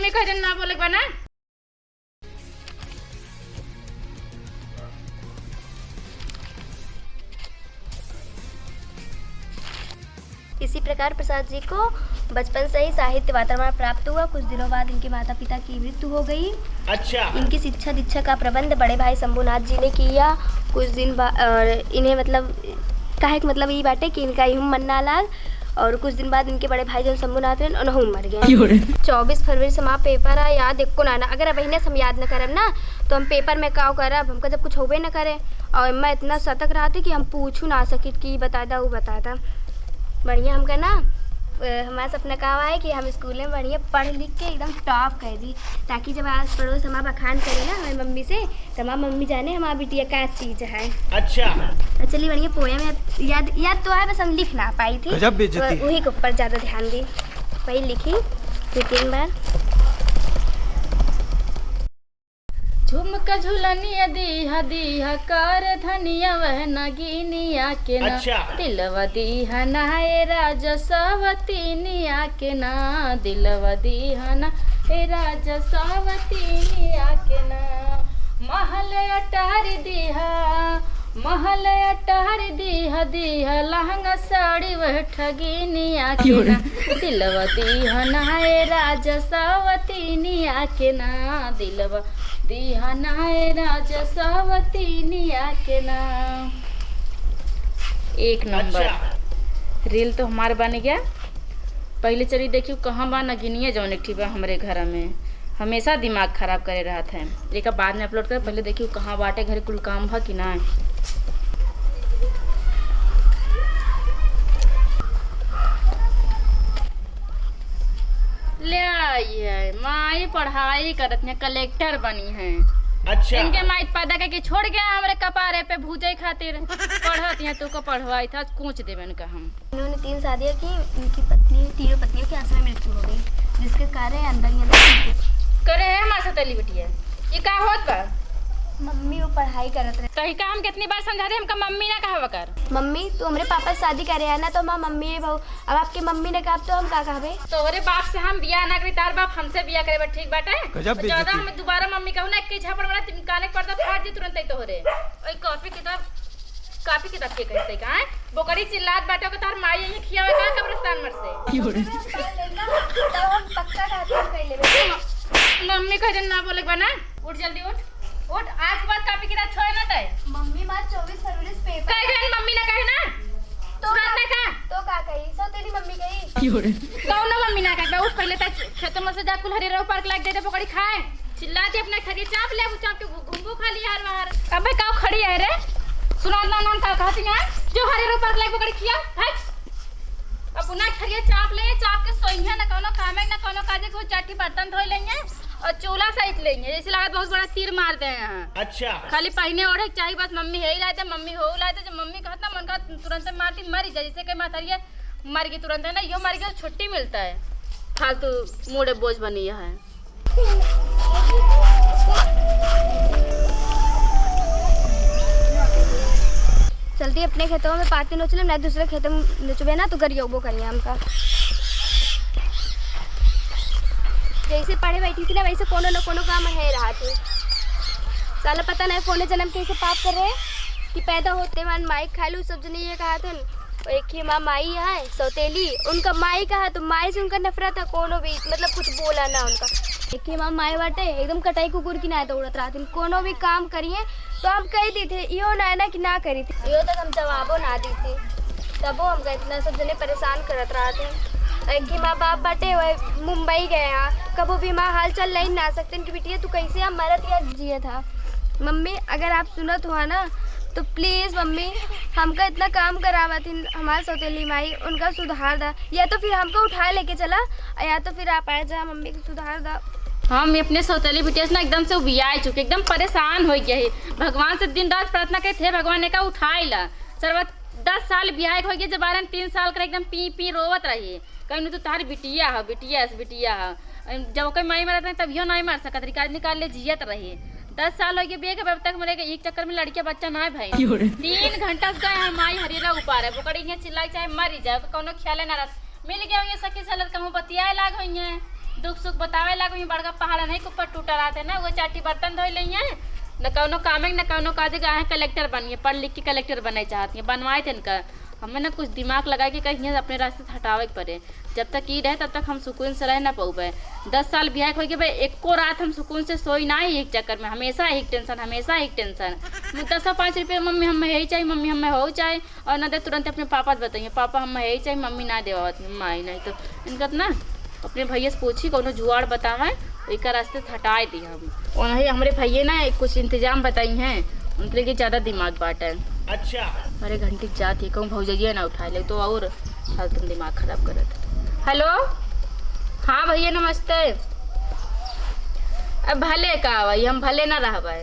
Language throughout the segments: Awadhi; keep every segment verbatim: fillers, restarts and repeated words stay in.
कह देन ना बोले के बा ना। इसी प्रकार प्रसाद जी को बचपन से ही साहित्य वातावरण प्राप्त हुआ। कुछ दिनों बाद इनके माता पिता की मृत्यु हो गई। अच्छा। इनकी शिक्षा दीक्षा का प्रबंध बड़े भाई शंभुनाथ जी ने किया। कुछ दिन बा-, और इन्हें मतलब, काहे के मतलब ई बाटे कि इनका इहू मन ना लाग, और कुछ दिन बाद इनके बड़े भाई जौन शंभुनाथ रहन, उनहू मर गए। क्यों रे? चउबीस फरवरी से हमार पेपर है, याद एको ना, ना। अगर अब इन्हें से हम याद न करब ना, तो हम पेपर में का करब, हमका जब कुछ होबे न करे। और मैं इतना सतर्क रहती कि हम पूछू ना सकित कि ई बता दा, ऊ बता दा। बढ़िया हमका ना, अ, हमारा सपना का है कि हम स्कूल में बढ़िया पढ़ लिख के एकदम टॉप कर दी, ताकि जब आस पड़ोस हमारा बखान करे ना हमारी मम्मी से, तो हमार मम्मी जाने हमार बिटिया का चीज है। अच्छा। तो चलिए बढ़िया पोएम याद, याद, याद तो है, बस हम लिख ना पाई थी। गजब बेइज्जती। तो वही के ऊपर ज्यादा ध्यान दी। वही लिखी दो तीन बार। झुमका झुलनिया दीहा, दीहा कर धनिया वह नगिनिया के ना। अच्छा। दिलवा दीहा ना ए राजा सवतीनिया के ना, दिलवा दीहा ना ए राजा सवतीनिया के ना। महल अटारी दीहा, महल अटारी दीहा, दीहा लहंगा साड़ी वह ठगिनिया के ना। दिलवा दीहा ना ए राजा सवतीनिया के ना, दिलवा दीहा ना ए राजा सवतीनिया के ना। एक नंबर। अच्छा। रील तो हमार बन गया। पहले चली देखियो कहाँ बा नगिनिया, जौन एक ठी बा हमरे घर में, हमेशा दिमाग खराब करे रहत है। एका बाद में अपलोड करे, पहले देखियो कहाँ बाटे, घरे कुल काम भा कि ना। ले आई है, माई पढ़ाई करत हैं, कलेक्टर बनी हैं। अच्छा। इनके माई पैदा करके छोड़ गया हमरे कपारे पे भूजे खातिर। पढ़त हैं, तू को पढ़वाई था, आज कूच देबे इनका हम। इन्होंने तीन शादियाँ की, इनकी पत्नी, तीनों पत्नियों की आंसू में मृत्यु हो गई, जिसके कारण अंदर ही अंदर टूट गए। करे है हमारे साथ अली बिटिया, ये का होत बा? मम्मी वो पढ़ाई करत रहे। तो ही का हम कितनी बार समझा रहे, हमका मम्मी ना कहवा कर। मम्मी, तू हमरे पापा से शादी करे है ना, तो हमार मम्मी है बहू। अब आपके मम्मी ने कहा, अब तो हम का कहबे? तोहरे बाप से हम बियाह ना करी, तार बाप हमसे बियाह करे बा, ठीक बाटे? गजब तो ज्यादा बेइज्जती। हम दोबारा मम्मी कहू ना, एक झापड़ मारा, तीन काने के पर्दा फाट जी तुरंत ही तोहरे। ओए कॉपी किताब, कॉपी किताब के कहते का, हैं? बोकरी चिल्लात बाटे, ओके तार माई यहीं खियावे का कब्रिस्तान मर से। क्यों रे? तब हम पक्का रहते हैं, कर लेबे। मम्मी कह देन ना बोले के बा ना। उठ जल्दी उठ, उठ, आज के बाद कॉपी किताब छोड़े ना तय। मम्मी, मार चउबीस फरवरी से पेपर। कह देन मम्मी ना कहे ना। तो सुनात ना का? तो का कही? सौतेली मम्मी कही। क्यों रे? कौनो मम्मी ना कहे, उठ पहले तय खेत में से जा, कुल हरियर पार्क लाग दे दे, पकड़ी खाए। चिल्ला के अपने खरिया चाप ले, वो चाप के घू-, घूमबो खाली यार बाहर। अबे का खड़ी है रे? सुना ना नाम का कहती है? जो हरे रो पाक लाइक पकड़ खिया, हट। अपना खरिया चाप ले, चाप के सोइहे ना कोनो कामे ना कोनो काजे, को चाटी बर्तन धोई लेंगे और चूल्हा सहित लेंगे। जैसे लागत बहुत बड़ा तीर मार दे हैं। अच्छा। खाली पहने ओढ़े के चाही बस, मम्मी है ही लाए थे, मम्मी हो लाए थे, जब मम्मी कहत ना मन का तुरंत मार दी, मर ही जाए, जैसे कि माथरिया मर गई तुरंत है ना, यो मर गई तो छुट्टी मिलता है, फालतू मूड़े बोझ बनी है। चलती अपने खेतवा में पाती नोच लेम, नहीं दूसरे खेत में नोचबे ना तो गरियबो करिए हमका। जैसे पढ़े बैठी थी ना, वैसे कोनो न कोनो काम है रहा थी। साला पता नहीं कौने जन्म के ऐसे पाप कर रहे कि पैदा होते मन माई खा लू, सब जने ये कहा थे। एक ही माँ माई है सौतेली, उनका माई कहा तो माई से उनका नफरत है, कोनो भी मतलब कुछ बोला ना उनका। एक ही माँ माई बाटे एकदम कटाई कुकुर की ना दौड़त रहती, कोनो भी काम करिए तो हम कह दी थे, यो ना है ना कि ना करी थी, यो तक हम जवाबो ना दी थी, तबो हमका इतना सब जने परेशान करत रहते हैं। एक ही माँ बाप बाटे वह मुंबई गए हैं, कबो भी माँ हाल चाल नहीं ना सकते कि बिटिया तू कैसे हम मरत या जिए था। मम्मी अगर आप सुनत हुआ ना तो प्लीज मम्मी, हमका इतना काम करावत हिन हमार सौतेली माई, उनका सुधार दा, या तो फिर हमका उठा लेके चला, या तो फिर आप आ जा, मम्मी को सुधार दा। हम अपने सौतेली बिटिया से ना एकदम से उबियाए चुके, एकदम परेशान हो गया है। भगवान से दिन रात प्रार्थना करे थे, भगवान ने कहा उठाई ला। सरवा दस साल बियाह के हो गया, जब बारह तीन साल कर एकदम पी पी रोवत रही, कहीं तो तार बिटिया है, बिटिया से बिटिया है। जब ओकर माई मरत रहे तभियो नहीं मर सकत रही, काज निकाल ले जियत रही। दस साल हो गए बियाह के, अब तक मरे एक चक्कर में लड़किया बच्चा ना भाई। क्यों रे? तीन घंटा से गए हैं माई हरियरा उपारे, बोकड़ी के चिल्लाई चाहे मरी जाए, ओकर कौनो ख्याल ना रहत। मिल गया हुई सखी सलत कहूँ बतियाए लाग हुई है। दुख सुख बतावे लागो, ये बड़का पहाड़ नहीं के ऊपर टूटा रहते ना, वो चार ठी बर्तन धोई लेइहैं, न कौनो काम है, न कौनो काज है, कलेक्टर बनिहैं, पढ़ लिख के कलेक्टर बने चाहती हैं, बनवाए थे इनका। हमें ना कुछ दिमाग लगा के कहीं अपने रास्ते से हटावे के पड़े। जब तक ई रहे, तब तक हम सुकून से रह ना पउबे। दस साल बियाह के होइगे बे, एको रात हम सुकून से सोई ना एक चक्कर में, हमेशा एक टेंशन, हमेशा एक टेंशन। दस पाँच रुपये, "मम्मी, हमें यही चाहिए, मम्मी, हमें हो चाहिए।" और ना दे, तुरंत अपने पापा से बताइए, "पापा, हम यही चाहिए, मम्मी ना देवा, माई नहीं तो।" इनका तो ना अपने भैया से पूछी, कौनो जुआड़ बतावे, एक रास्ते से हटाए दी हम। और नहीं, हमरे भैया ना कुछ इंतजाम बताई हैं, उनके लिए ज्यादा दिमाग बाटे। अच्छा। अरे घंटी जात ही कहूँ भौजैया ना उठाए ले तो और फालतू में दिमाग खराब करत। हेलो, हाँ भैया नमस्ते। अब भले का भाई, हम भले ना रहबे।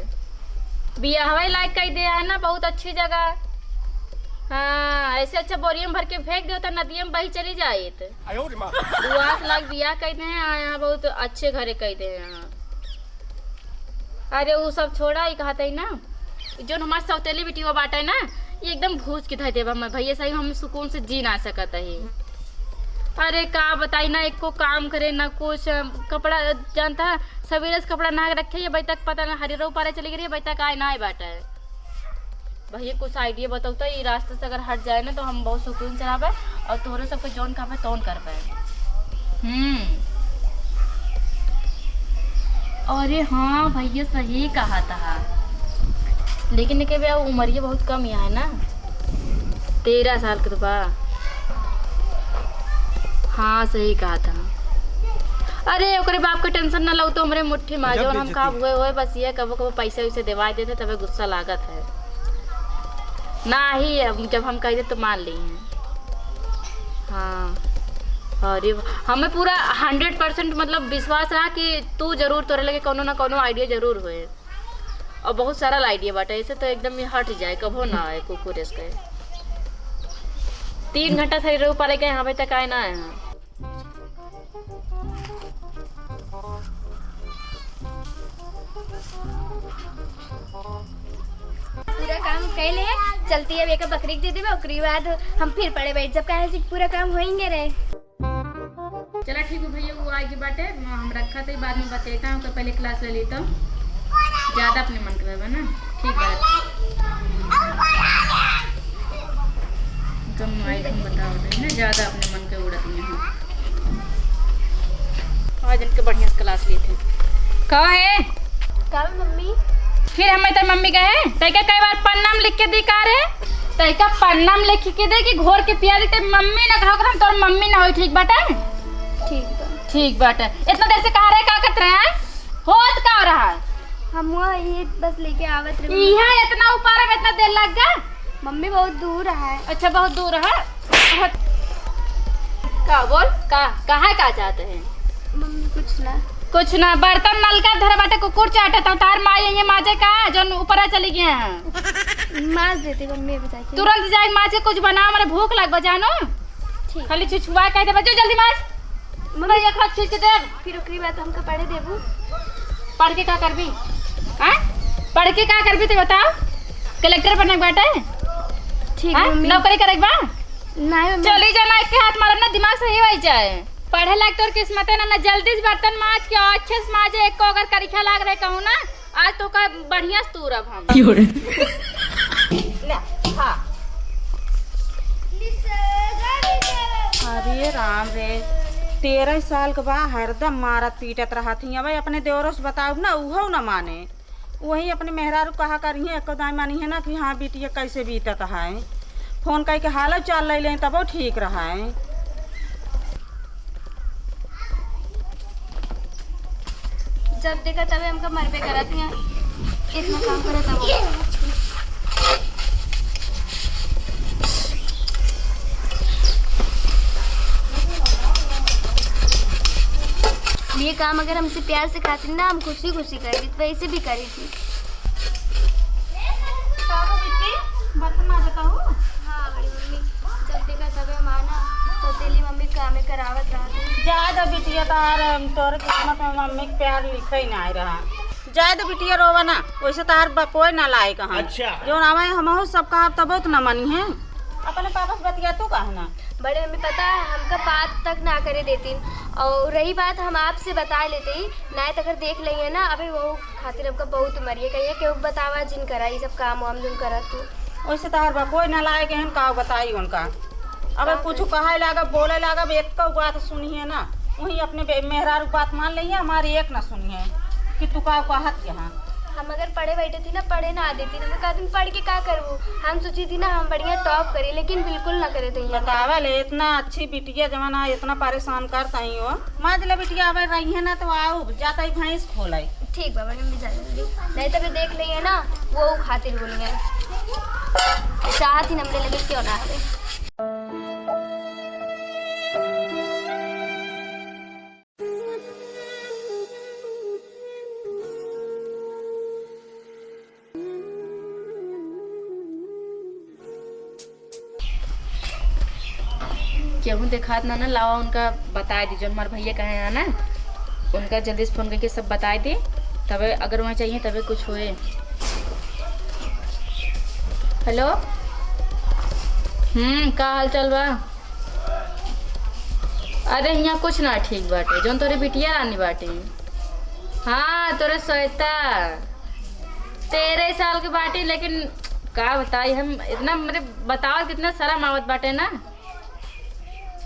बियाहवा लायक कई दे है ना, बहुत अच्छी जगह। हाँ, ऐसे अच्छा बोरिया में भर के फेंक दे तो नदिया में बही चली जाइत। आयो रे माँ। दुआस लाग बियाह कई दे हैं, आ, यहाँ बहुत अच्छे घरे कई दे हैं यहाँ। अरे उ सब छोड़ा, ई कहत है ना, जोन हमार सौतेली बिटिया बाटे ना, ये एकदम भूज के धर देबा मैं भैया, सही में हम सुकून से जी ना सकत है। अरे का बताई ना, एको काम करे ना कुछ, कपड़ा जानता है, सवेरे से कपड़ा नहा के रखे, ये अबे तक पता ना हरियरो उपारे चली गई, अबे तक आए ना आए बाटे। भैया कुछ आइडिया बताओ तो, ये रास्ते से अगर हट जाए ना तो हम बहुत सुकून से रहबे और तोहरे सबके जौन कहबे तौन करबे। हम्म। अरे हाँ भैया सही कहा था, लेकिन के बे उमरिया बहुत कम यहाँ है ना, तेरह साल के तो बा। हाँ सही कहा था। अरे ओकरे बाप के टेंशन ना लो तो हमरे मुट्ठी में आ जब जाओ, हम बेइज्जती। का हुए हुए बस ये कबो कबो पैसा वैसे देवाए देते तबे गुस्सा लागत है। नाही, अब जब हम कह दे तो मान ली हैं। हाँ, अरे हमें पूरा हंड्रेड परसेंट मतलब विश्वास रहा कि तू जरूर, तोरे लगे कौनो ना कौनो आइडिया जरूर होए। और बहुत सारा आइडिया बाटे, ऐसे तो एकदम ही हट जाए, कभो ना आए कुकुर इसके। तीन घंटा से ऊपर लेके यहाँ पे तक आए ना आए हैं। पूरा काम कैले है, चलती है, अब एक बकरी के दे देबे, ओकरी बाद हम फिर पड़े बैठ जब, काहे से पूरा काम होएंगे रे। चला ठीक है भैया, वो आगे बाटे, हम रखा तो बाद में बतेता हूँ, पहले क्लास ले लेता हूँ, ज्यादा अपने मन के बा ना, ठीक बात। कम आई तुम बताओ तो ना, ज्यादा अपने मन के उड़त नहीं हो। आज इनके बढ़िया से क्लास लेते हैं। का है? का बा मम्मी? फिर हमें तो मम्मी कहे, तैका कई बार पन्ना में लिख के दी का रे? तैका पन्ना में लिख के दे कि घोर के पिया दे, ते मम्मी ना कहा कर, हम तोर मम्मी ना होई, ठीक बाटे? ठीक बा। ठीक बाटे। इतना देर से कहाँ रहे, का करत रहे हैं? होत का रहा? हम वो ये बस लेके आवत रहे। यहाँ इतना ऊपर में इतना देर लग गया? मम्मी बहुत दूर है। अच्छा, बहुत दूर है। का बोल, का, कहाँ का चाहते हैं? मम्मी कुछ ना। कुछ ना, बर्तन नलका धरे बाटे, कुकुर चाटत है, तार माई ये माजे का, जोन ऊपर चली गए हैं। माज देती मम्मी अभी जाके। तुरंत जाए माजे, कुछ बना, हमारे भूख लग बा, जानो। ठीक। खाली छुछुआ कह दे, बच्चों जल्दी माज। मम्मी, एक हाथ खींच के दे। फिर ओकरी बाद हमका पढ़े देबू? पढ़ के का करबी? हाँ? पढ़ के का करबी, तू बताओ? कलेक्टर बने के बाटे? ठीक, हाँ? मम्मी। नौकरी करे के बा? नहीं, मम्मी। चली जाना, एक के हाथ मारब ना, दिमाग सही हो जाए। पढ़े लायक तोर किस्मत है ना, ना जल्दी से बर्तन माज के, अच्छे से माजे, एक को अगर करिखा लाग रहे कहूँ ना, आज तो का बढ़िया से तूरब हम। क्यों रे? ले, हाँ। अरे राम रे, तेरह साल के बा, हरदम मारत पीटत रहत ही। अब अपने देवरों से बताउब ना, उहो ना माने। वही अपने मेहरारू कहा करिहे, एको दाई मानिहे ना कि हाँ बिटिया कैसे बीतत है। फोन कइके हाल चाल ले लें, तबो ठीक रहे। जब देखा तबे हमका मरबे करत हियाँ, इतना काम करत हबो। ये काम अगर हमसे प्यार से खातिर ना, हम खुशी खुशी कर दी, तो वैसे भी करी थी। का हो बिट्टी, बर्तन माजत हऊ? हाँ, बड़ी मम्मी, जब देखा तबे हमार ना सौतेली मम्मी कामे करावत रहत है। जाए दो बिटिया, तोहर, तोहरे किस्मत में मम्मी के प्यार लिखे ही ना रहा। जाए दो बिटिया, रोवा ना, वैसे तोहर बपोए ना लायक हन। अच्छा। जौन आवे हमहू सब कहब तब बहुत ना मनी है। अपने पापा से बतिया तू कहा ना। बड़े मम्मी, पता है, हमका बात तक ना करे देतीन। और रही बात, हम आपसे बता लेते ही, नाय तो अगर देख लेंगे ना, अबे वो खातिर हमका बहुत मरिए कहिए, केहू बतावा जिन करा, ये सब काम वाम जिन करा तू। वैसे तो हर बा, कोई ना लाए गए हैं, का बताई उनका। अबे का कुछ करी? कहे लागब, बोले लागब, एक बात सुनिए ना, वहीं अपने बे-, मेहरारू बात मान लेंगे, हमारी एक ना सुनिए कि तू का कहत यहाँ। हम अगर पढ़े बैठे थी ना, पढ़े ना देती, हम कहा, "तुम पढ़ के का करबू?" हम सोची थी ना, हम बढ़िया top करी, लेकिन बिल्कुल ना करे थे। बतावा ले, इतना अच्छी बिटिया जवाना, इतना परेशान करता ही हो। मान ले बिटिया, अब रही है ना, तो आओ, जाता ही भैंस खोलाई। ठीक बा, बड़ी मम्मी, जा जल्दी। नहीं तो फिर देख लेंगे ना, वो खातिर बोलेंगे। चाहत ही हमरे लगे क्यों ना हवे। केहू देखात ना, ना, लावा उनका बताए दी, जो हमार भैया कहे हैं ना, उनका जल्दी से फोन करके सब बताए दी, तबे अगर वहाँ चाहिए तबे कुछ होए। हेलो, हम्म, का हाल चाल बा? अरे, हियाँ कुछ ना ठीक बाटे, जौन तोरे बिटिया रानी बाटे। हाँ, तोरे श्वेता तेरह साल के बाटे, लेकिन का बताई हम, इतना, मतलब, बताओ, कितना शर्म आवत बाटे ना।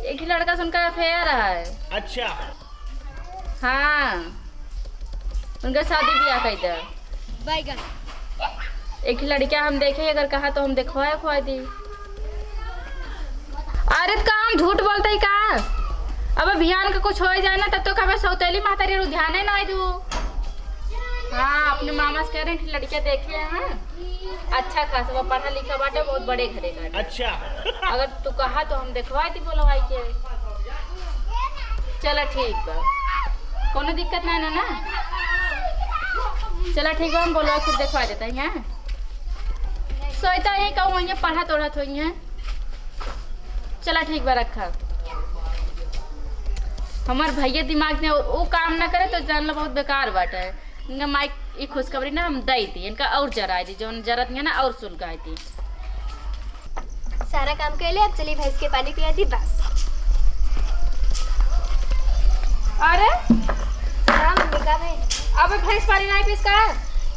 एक ही लड़का से उनका affair है। अच्छा। हाँ, उनका शादी ब्याह कर दे। बैगन। एक ही लड़का हम देखे, अगर कहा तो हम देखवाए खुआ दी। अरे, काम झूठ बोलते ही का? अब अभियान का कुछ हो ही जाए ना, तब तो कबे सौतेली महतारी रू ध्यान ही ना दू। हाँ, अपने मामा से कह रहे हैं कि लड़का देखे हैं, अच्छा खासा, वो पढ़ा लिखा बाटे, बहुत बड़े घरे का। अच्छा। अगर तू कहा तो हम देखवा दी बोलवाई के। चला ठीक बा, कोनो दिक्कत ना ना ना। चला ठीक बा, हम बोलवा के देखवा देता है। सोचता है कहूँ वहीं पढ़त ओढ़त होई है। चला ठीक बा, रखा। हमार भैया दिमाग में वो काम ना करे तो जान लो बहुत बेकार बाटे। इनका माइक ई खुशखबरी ना हम दे दी, इनका और जरा दी, जौन जरत है ना और सुलगाई दी। सारा काम कर ले, अब चली भैंस के पानी पिया दी बस। अरे हाँ मम्मी, का भाई? अब भैंस पानी नहीं पीस का?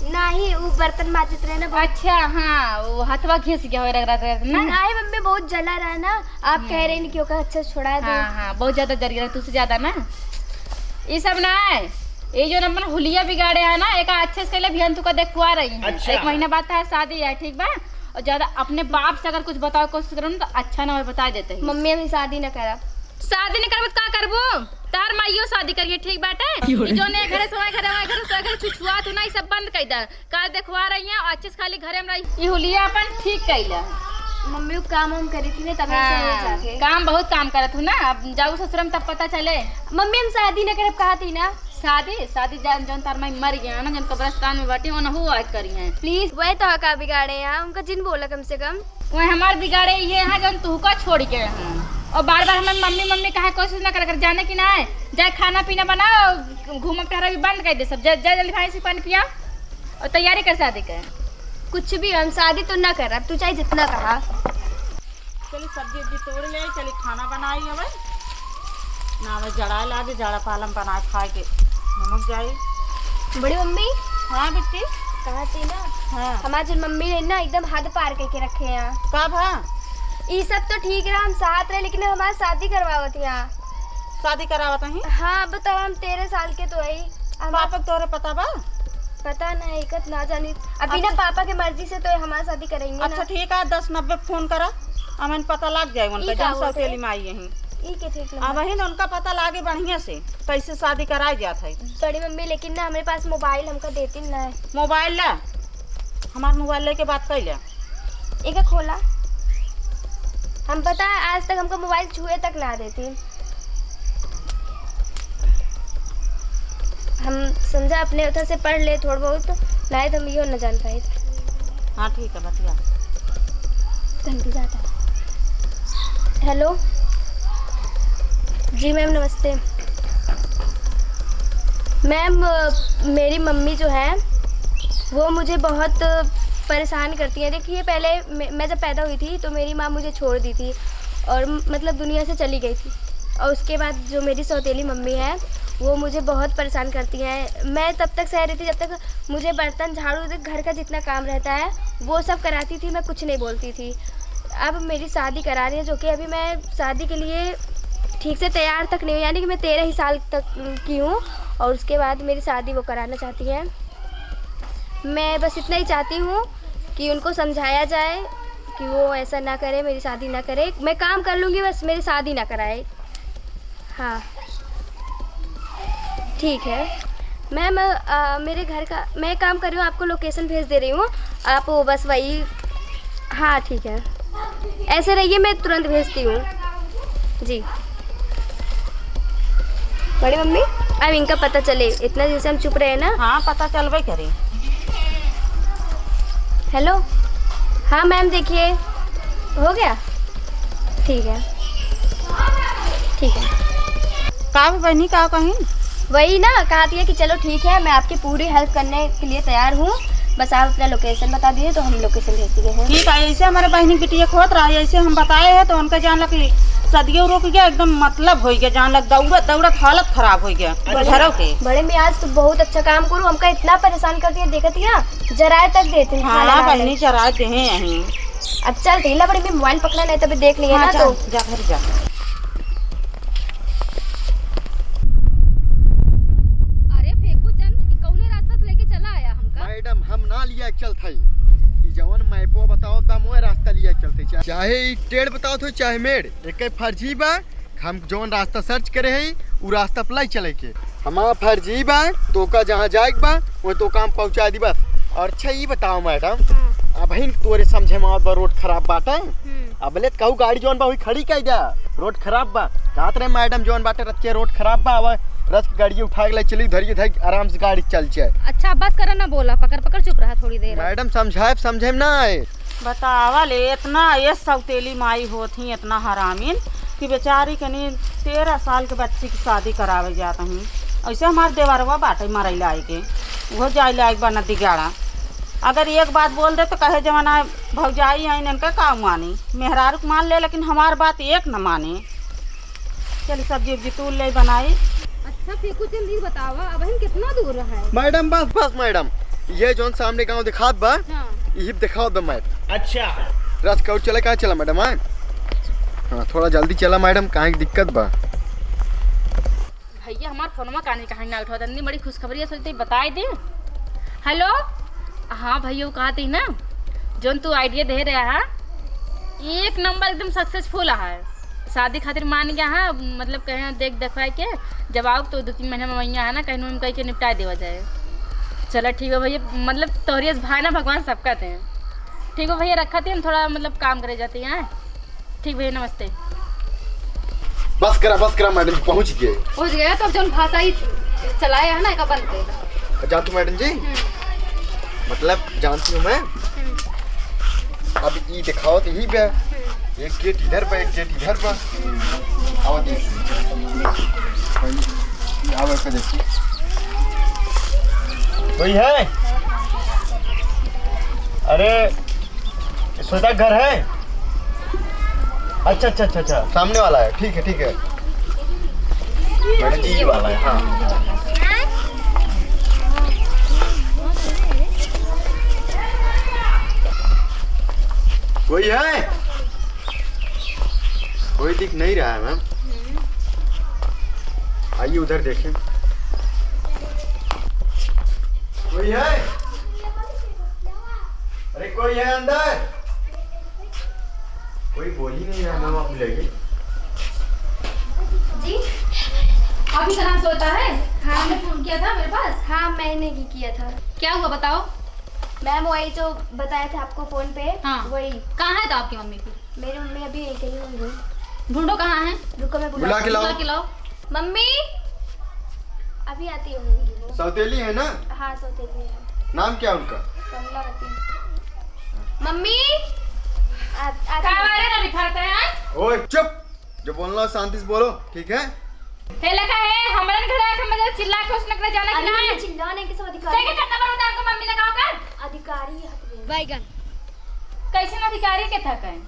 नहीं, वो बर्तन माजित रहे ना बहुत। अच्छा, हाँ, वो हथवा घिस गया हो रगड़ा रगड़ा ना। नहीं मम्मी, बहुत जला रहा ना, आप कह रहे हैं कि ओका अच्छा छुड़ा दो। हाँ, हाँ, बहुत ज्यादा जल गया, तुझसे ज्यादा ना। ये सब ना है, ये जो अपन हुलिया बिगाड़े है ना, एक अच्छे से कहले बिहान तू का देखवा रही है। अच्छा। एक महीना बाद है शादी है, ठीक बा? और ज्यादा अपने बाप से अगर कुछ बतावे कोशिश करो ना तो अच्छा ना हो, बता देते हैं। मम्मी, हम शादी ना करब। शादी ना करब तो का करबू? तार माइयो शादी करिए, ठीक बाटे? क्यों रे? ई जो ने घरे से वहाँ घरे, वहाँ घरे से वहाँ घरे छुछुआ तू ना, ई सब बंद कर दे। काल देखवा रही है, अच्छे से खाली घरे में रही। ई हुलिया अपन ठीक कैला। मम्मी, वो काम हम करी थी ना, तब ऐसे हो हाँ, जाते। काम बहुत काम करत हूँ ना, अब जाऊ ससुर में तब पता चले। मम्मी, हम शादी ना करब कहा थी ना। शादी, शादी जान जौन तार माई मर गया ना, जौन कब्रिस्तान में बाटी, ओनहु आज करी हैं। Please, वह तो का बिगाड़े हैं, उनका जिन बोला कम से कम। वह हमार बिगाड़े ये हैं, जौन तुहका छोड़ के हैं। और बार बार हमें मम्मी, मम्मी कहा कोशिश ना कर, कर जाने की ना है। जाए खाना पीना बनाओ, घूमब टहरब भी बंद कर दे सब। जा, जा जल्दी भाई से पानी पिया और तैयारी कर शादी के। कुछ भी, हम शादी तो ना करब, तू चाहे जितना कहा। चली सब्जी उब्जी तोड़ ले, चली खाना बनाई हवे। ना हमें जड़ा लागे, जड़ा पालम बना खाए के नमक जाई। बड़ी मम्मी। हाँ बिट्टी। कहा थी ना, हाँ। हमार जो मम्मी है ना, एकदम हद पार करके रखे हैं। का भा? ई सब तो ठीक रहा, हम साथ रहे, लेकिन हमार शादी करवावत यहाँ। शादी करावत ही? हाँ, बताओ, हम तेरह साल के तो है। अब पापा के तोहरे पता बा? पता ना, एकत ना जानी। अभी ना अच्छा। पापा के मर्जी से तो हमार शादी करेंगे ना। अच्छा, ठीक है, दस नब्बे फोन करा, हमें पता लग जाए उनका, ई का जौन होत है? सौतेली माई यहीं। ई के ठीक अब नंबर। वही ना उनका पता लागे बढ़िया से, कैसे शादी कराई जात है। बड़ी मम्मी, लेकिन ना हमरे पास मोबाइल हमका देती ना है। मोबाइल ला, हमार मोबाइल लेके बात कर ले। एका खोला। हम पता है, आज तक हमका मोबाइल छुए तक ना देती। हम समझा अपने उधर से पढ़ ले थोड़ बहुत, नहीं तो हम इहो न जान पाई। हाँ, ठीक है, बतिया। घंटी जाता है। हेलो, जी मैम, नमस्ते। मैम, अ, मेरी मम्मी जो है, वो मुझे बहुत परेशान करती हैं। देखिए, पहले मैं, मैं जब पैदा हुई थी, तो मेरी माँ मुझे छोड़ दी थी, और म-, मतलब दुनिया से चली गई थी। और उसके बाद जो मेरी सौतेली मम्मी है, वो मुझे बहुत परेशान करती हैं। मैं तब तक सह रही थी जब तक मुझे बर्तन, झाड़ू, घर का जितना काम रहता है वो सब कराती थी, मैं कुछ नहीं बोलती थी। अब मेरी शादी करा रही है, जो कि अभी मैं शादी के लिए ठीक से तैयार तक नहीं हूँ, यानी कि मैं तेरह ही साल तक की हूँ और उसके बाद मेरी शादी वो कराना चाहती हैं। मैं बस इतना ही चाहती हूँ कि उनको समझाया जाए कि वो ऐसा ना करे, मेरी शादी ना करे। मैं काम कर लूँगी, बस मेरी शादी ना कराए। हाँ, ठीक है मैम। अ, मेरे घर का मैं काम कर रही हूँ, आपको लोकेशन भेज दे रही हूँ, आप वो बस वही। हाँ, ठीक है, ऐसे रहिए, मैं तुरंत भेजती हूँ जी। बड़ी मम्मी, अब इनका पता चले, इतना दिन से हम चुप रहे ना। हाँ, पता चलबे करे। हेलो, हाँ मैम, देखिए, हो गया, ठीक है, ठीक है। का बे बहिनी, का कहीं? वही ना, कहा थी कि चलो ठीक है, मैं आपकी पूरी हेल्प करने के लिए तैयार हूँ, बस आप अपना लोकेशन बता दीजिए तो हम लोकेशन भेज दिए हैं। ठीक है, ऐसे हमारे बहिनी बिटिया खोत रहा, ऐसे हम बताए हैं तो उनका जान लग कि सदियों रुक गया, एकदम मतलब हो गया, जान लग दौड़त दौड़त हालत खराब हो गया घरों के। बड़े मियाँ, आज तो बहुत अच्छा काम करू, हमका इतना परेशान कर दिया, देखत ही ना, जराए तक देते हैं, खाना हाँ ना बहिनी, दे। जराए दे हैं यहीं। अब चल, ढीला बड़ी में मोबाइल पकड़ा नहीं, तभी देख लिया हाँ, ना जा, तो। जा घर जा। अरे फेंकू जन, ई कौने रास्ता से लेके चला आया हमका? मैडम, हम ना लिया के चलत हई। ई जवन मैपो बताओ बा, मोए रास्ता लिया के चलत हई। चा-, चाहे ई टेढ़ बताओ तो चाहे मेढ़, एके फर्जी बा। हम जवन रास्ता सर्च करे हई, उ रास्ता पर लाई चले के। हमार फर्जी बा, तोका जहाँ जाए के बा, वहीं तोका हम पहुँचा दी बस। और अच्छा ई बताओ मैडम, हाँ। अबहिन तोरे समझे में आवत बा रोड खराब बाटे? हम्म। अबले त कहू गाड़ी जौन बा वही खड़ी कइ द्या, रोड खराब बा। कहत रहे मैडम जौन बाटे रच के रोड खराब बा, अब रच के गाड़ी उठा के ले चली, धरिए धर आराम से गाड़ी चल जाए। अच्छा बस करा ना बोला, पकड़ पकड़ चुप रहा थोड़ी देर। मैडम समझाए समझे में ना आए। बतावा ले, इतना ये सौतेली माई होत ही, इतना हरामिन कि बेचारी कनी तेरह साल के बच्ची की शादी करावे जात ही। ऐसे हमार देवरवा बाटे मरई लाए के, वो जाए लायक बा नदी गाड़ा। अगर एक बात बोल दे तो कहे जमाना भौजाई आइन इनका का मानी, मेहरारू के मान ले लेकिन हमार बात एक न माने। चल सब्जी उब्जी तूल ले बनाई। अच्छा फेंकू चंद ई बतावा, अबहिन कितना दूर है? मैडम बस बस मैडम, ये जौन सामने गांव दिखात बा, हाँ। यही दिखावत बा मैडम। अच्छा। रस कौर चले कहाँ चला मैडम? हाँ, हाँ थोड़ा जल्दी चला मैडम, कहाँ की दिक्कत बा? भैया हमार फोनवा काहे कहाँ ना उठावत, इतनी बड़ी खुशखबरी है, सोचते बताए दे। हेलो, हाँ भैया वो कहते ही ना, जौन तू आइडिया दे रहा है एक नंबर एकदम सक्सेसफुल है। शादी खातिर मान गया है, मतलब कहे देख देखवाए के जब आओ तो दो तीन महीना में वहीं है ना, कहीं उम कह के निपटाए देवा जाए। चला ठीक बा भैया, मतलब तोहरे भाई ना भगवान सबका थे। ठीक बा भैया, रखा थे, हम थोड़ा मतलब काम करे जाते हैं। ठीक भैया, नमस्ते। बस करा, बस करा मैडम, पहुँच गए। पहुँच गया, तो अब जौन भाषा ही चलाए है ना, एका बंद कर। जानती हूँ मैडम जी, हम्म। मतलब जानती हूँ मैं। हम्म। अब ई दिखाओ तो यही बे, हम्म। एक गेट इधर बा, एक गेट इधर बा। आओ देखिए, आओ ऐसे देखिए, कोई है? अरे, श्वेता घर है? अच्छा, अच्छा, अच्छा, अच्छा, सामने वाला है। ठीक है, ठीक है। मैडम जी, ये वाला है, हाँ। कोई है? कोई दिख नहीं रहा है, मैम। आइए, उधर देखें। कोई है? अरे, कोई है अंदर? कोई बोल ही नहीं रहा, मैम, आप बुलाइए। जी? आप ही का नाम श्वेता है? हाँ। आपने फोन किया था मेरे पास? हाँ, मैंने ही किया था। क्या हुआ, बताओ। मैम, वही जो बताया था आपको फोन पे, हाँ। वही। कहाँ है तो आपकी मम्मी फिर? मेरी मम्मी अभी यहीं कहीं होंगी। ढूंढो, कहाँ है? रुको, मैं बुला बुला के लाओ। बुला के लाओ। मम्मी, अभी आती होंगी वो। सौतेली है ना? हाँ, सौतेली है। नाम क्या उनका? कमलावती। मम्मी, आ, आती का हूँ। बारे में बिठाते हैं? ओए, चुप! जो बोलना हो, शांति से बोलो, ठीक है? हे लगा है, हमरन घर आके मजा चिल्ला के उसने करे जाना कि अरे, नहीं? ये चिल्ला नहीं, किसी अधिकारी देखे कितना बड़ा होता है आपको मम्मी लगाओ का? अधिकारी हट गए। बैगन। कैसन अधिकारी के था कहें?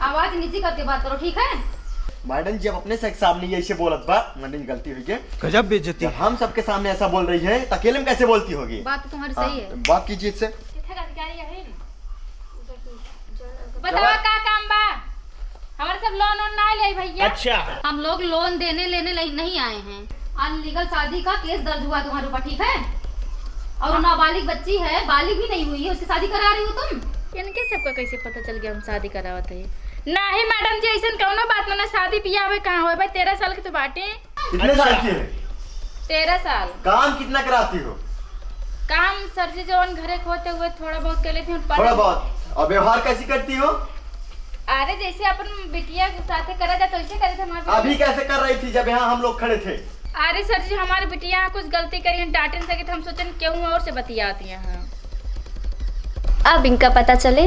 आवाज नीची करके बात करो, ठीक है? मैडम जी, अब अपने से सामने ये ऐसे बोलत बा, मैडम जी, गलती हुई है। गजब बेइज्जती। जब हम सबके सामने ऐसा बोल रही है, तो अकेले में कैसे बोलती होगी? बात तो तुम्हारी सही है। हाँ, बात कीजिए इससे। किथे का अधिकारी है? बतावा, का काम बा? हमारे सब लोन वोन ना ले भैया। अच्छा। हम लोग लोन देने लेने ले-, नहीं आए हैं। अनलीगल शादी का केस दर्ज हुआ तुम्हारे ऊपर, ठीक है? और नाबालिग बच्ची है, बालिग भी नहीं हुई है, उसकी शादी करा रही हो तुम। इनके सबका कैसे पता चल गया हम शादी करावत है? नाही मैडम जी, ऐसन कौनो बात ना, ना शादी बियाह हुए कहाँ हुए भाई, तेरह साल के तो बाटे। कितने साल की है? तेरह साल। काम कितना कराती हो? काम सर जी, जौन घरे के होते हुए थोड़ा बहुत कर लेती हूँ, पर थोड़ा बहुत। और व्यवहार कैसी करती हो? अरे, जैसे अपन बिटिया के साथे करा जाए, तो वैसे करे थे हमारे अभी बिटिया। कैसे कर रही थी, जब यहाँ हम लोग खड़े थे? अरे सर जी, हमारे बिटिया कुछ गलती करी है, डांटन सके तो हम सोचन केहू और से बतियाती हैं। अब इनका पता चले।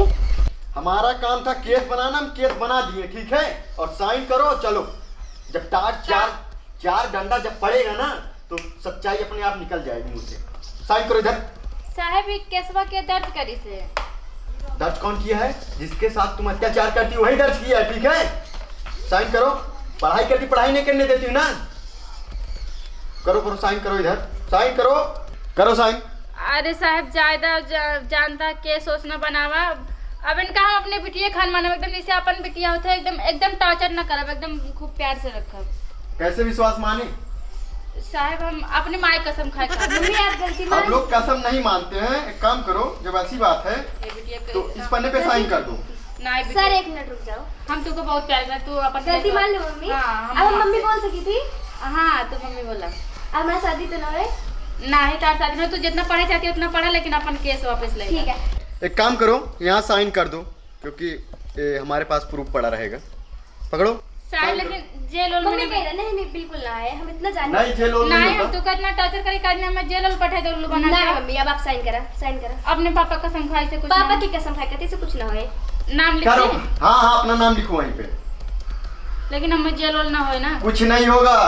हमारा काम था केस बनाना, हम केस बना दिए, ठीक है? और साइन करो, चलो। जब टार चार, चार डंडा जब पड़ेगा ना, तो सच्चाई अपने आप निकल जाएगी मुंह से। साइन करो इधर। साहब, ये केसवा के दर्ज करी से? दर्ज कौन किया है? जिसके साथ तुम अत्याचार करती हो, वही दर्ज किया है, ठीक है? साइन करो। पढ़ाई करती, पढ़ाई नहीं करने देती हो ना? करो, करो, साइन करो इधर, साइन करो, करो साइन। अरे साहब, ज्यादा जा-, जानता केस ओस न बनावा। अब इनका हम अपने बिटिया खान मानब, एकदम जैसे अपन बिटिया होता है, एकदम, एकदम टॉर्चर न करब, एकदम खूब प्यार से रखब। कैसे विश्वास माने? साहब, हम अपने माई कसम खाए खाब। मम्मी, आप गलती हम मान लोग कसम नहीं मानते हैं। एक काम करो, जब ऐसी बात है ये बिटिया के तो इस पन्ने पे साइन कर दो। नहीं सर, बिटिया। एक मिनट रुक जाओ। हम तुमको बहुत प्यार करते, तू अपन गलती मान लो मम्मी। हाँ, हम अब हम माफ मम्मी कर बोल सकी थी? हाँ, तू मम्मी बोला। अब हमारी शादी तो ना है? नहीं, तार शादी ना, तू जितना पढ़े चाहती है उतना पढ़ा, लेकिन अपन केस वापस ले। ठीक है। एक काम करो, यहाँ साइन कर दो, क्योंकि ये हमारे पास प्रूफ पड़ा रहेगा। पकड़ो। साहब, साइन करो। लेकिन जेल वेल में मम्मी नहीं कह रहे, नहीं, नहीं, बिल्कुल ना है, हम इतना जाने नहीं, जेल वेल नहीं नहीं, हम होगा। तुका इतना टॉर्चर करे, काज ने हमें जेल वेल पठा दे, उल्लू बना ना के। मम्मी, अब आप साइन करा, साइन करा। अपने पापा कसम खाए से कुछ पापा ना की कसम खाए, कहते से कुछ ना होए। नाम लिख करो। दे। हाँ, हाँ, अपना नाम लिखो वहीं पे। लेकिन हमें जेल वेल ना होए ना। कुछ नहीं होगा।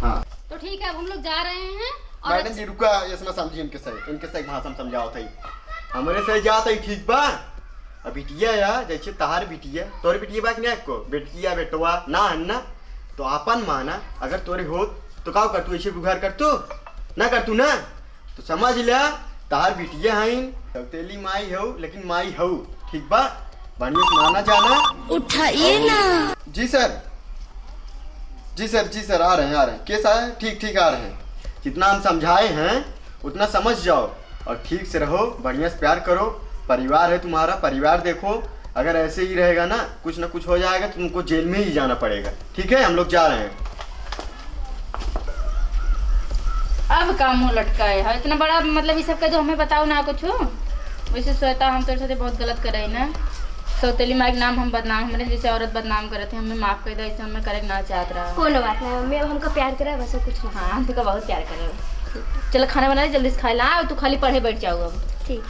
हाँ। तो ठीक है, अब हम लोग जा रहे हैं। और मैडम जी, रुका, ऐसा ना समझी इनके सही, इनके सही भाषा में समझाओ थई। हमरे सही जात है, ठीक बा? अब बिटिया या, जैसे तहार बिटिया, तोरे बिटिया बा कि ना एको? बेटिया, बेटवा, ना है ना? तो आपन माना, अगर तोरे होत, तो का कर तू, ऐसे बुघार कर तू? ना कर तू ना? तो समझ ल्या, तहार बिटिया हईन, सौतेली माई हऊ, लेकिन माई हऊ, ठीक बा? बढ़िया से माना जाना। उठाइए ना। जी सर, जी सर, जी सर, आ रहे हैं, आ रहे हैं। केस आया है? ठीक, ठीक, आ रहे हैं। जितना हम समझाए हैं, उतना समझ जाओ और ठीक से रहो, बढ़िया से प्यार करो। परिवार है तुम्हारा, परिवार देखो। अगर ऐसे ही रहेगा ना, कुछ ना कुछ हो जाएगा, तुमको जेल में ही जाना पड़ेगा। ठीक है, हम लोग जा रहे हैं। अब का मुंह लटकाए है इतना बड़ा, मतलब, ये सब कह दो, हमें बताओ ना कुछ। वैसे श्वेता, हम तोरे साथे बहुत गलत करे ना। सौतेली माई के नाम हम बदनाम, हमरे जैसे औरत बदनाम करत है, हमें माफ कर दे, ऐसे हमें करे के ना चाहत रहा। कोनो बात ना मम्मी, अब हमका प्यार करे, बस और कुछ ना। हाँ, हम तुका बहुत प्यार करे। चल, खाना बना ले, जल्दी से खाए ला, और तू खाली पढ़े बैठ जाओ अब। ठीक।